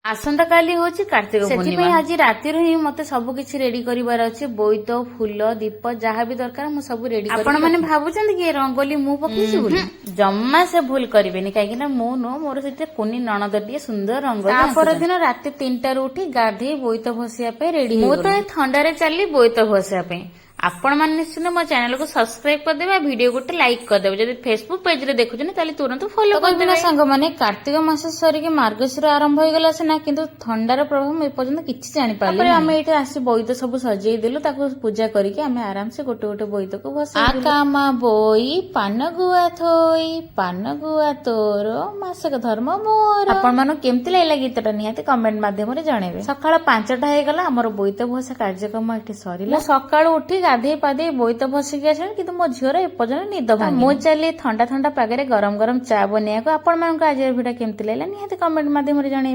ଆସନ୍ତାକାଲି ହଉଛି କାର୍ତ୍ତିକ ପୂର୍ଣ୍ଣିମା। ସେଥିପାଇଁ ଆଜି ରାତିରୁ ହିଁ ମତେ ସବୁ କିଛି ରେଡି କରିବାର ଅଛି। ବୋଇତ, ଫୁଲ, ଦୀପ ଯାହା ବି ଦରକାର ମୁଁ ସବୁ ରେଡି। ଆପଣ ମାନେ ଭାବୁଛନ୍ତି କି ଏ ରଙ୍ଗୋଲି ମୁଁ ପକେଇଛି ବୋଲି? ଜମା ସେ ଭୁଲ କରିବେନି, କାହିଁକି ନା ମୁଁ ନୁହଁ, ମୋର ସେଥିରେ କୁନି ନଣଦଟିଏ ସୁନ୍ଦର ରଙ୍ଗୋଲି। ତାପରଦିନ ରାତି 3ଟାରୁ ଉଠି ଗାଧେଇ ବୋଇତ ଭସିବା ପାଇଁ ରେଡି। ମୁଁ ତ ଏ ଥଣ୍ଡାରେ ଚାଲି ବୋଇତ ଭସିବା ପାଇଁ। ଆପଣ ମାନେ ନିଶ୍ଚିନ୍ତ ମୋ ଚ୍ୟାନେଲକୁ ସବସ୍କ୍ରାଇବ କରିଦେବେ ଆଉ ଭିଡିଓ ଗୋଟେ ଲାଇକ୍ କରିଦେବେ। ଯଦି ଫେସବୁକ୍ ପେଜରେ ଦେଖୁଛନ୍ତି, ତାହେଲେ ତୁରନ୍ତ ଫଲୋ କରିଦେବେ। ସାଙ୍ଗମାନେ, କାର୍ତ୍ତିକ ମାସ ସରିକି ମାର୍ଗଶିର ଆରମ୍ଭ ହେଇଗଲା ସିନା, କିନ୍ତୁ ଥଣ୍ଡାର ପ୍ରଭାବ ମୁଁ ଏପର୍ଯ୍ୟନ୍ତ କିଛି ଜାଣିପାରିଲି। ତାପରେ ଆମେ ଏଇଠି ଆସି ବୋଇତ ସବୁ ସଜେଇ ଦେଲୁ। ତାକୁ ପୂଜା କରିକି ଆମେ ଆରାମସେ ଗୋଟେ ଗୋଟେ ବୋଇତକୁ ଭସେଇ। କାମା ବୋଇ ପାନ ଗୁଆ ଥୋଇ, ପାନ ଗୁଆ ତୋର, ମାସକ ଧର୍ମ ମୋର। ଆପଣ ମାନଙ୍କୁ କେମିତି ଲାଗିଲା ଗୀତଟା, ନିହାତି କମେଣ୍ଟ ମାଧ୍ୟମରେ ଜଣେଇବେ। ସକାଳ 5ଟା ହେଇଗଲା, ଆମର ବୋଇତ ଭସା କାର୍ଯ୍ୟକ୍ରମ ଏଠି ସରିଲା। ମୁଁ ସକାଳୁ ଉଠି ଗାଧେଇ ପାଧେଇ ବୋଇତ ଭସିକି ଆସିଲାଣି, କିନ୍ତୁ ମୋ ଝିଅର ଏପର୍ଯ୍ୟନ୍ତ ନିଦ ଭାଙ୍ଗିନି। ମୁଁ ଚାଲି ଥଣ୍ଡା ଥଣ୍ଡା ପାଗରେ ଗରମ ଗରମ ଚା ବନେଇବାକୁ। ଆପଣ ମାନଙ୍କୁ ଆଜିର ଭିଡିଓ କେମିତି ଲାଗିଲା, ନିହାତି କମେଣ୍ଟ ମାଧ୍ୟମରେ ଜଣେଇବେ।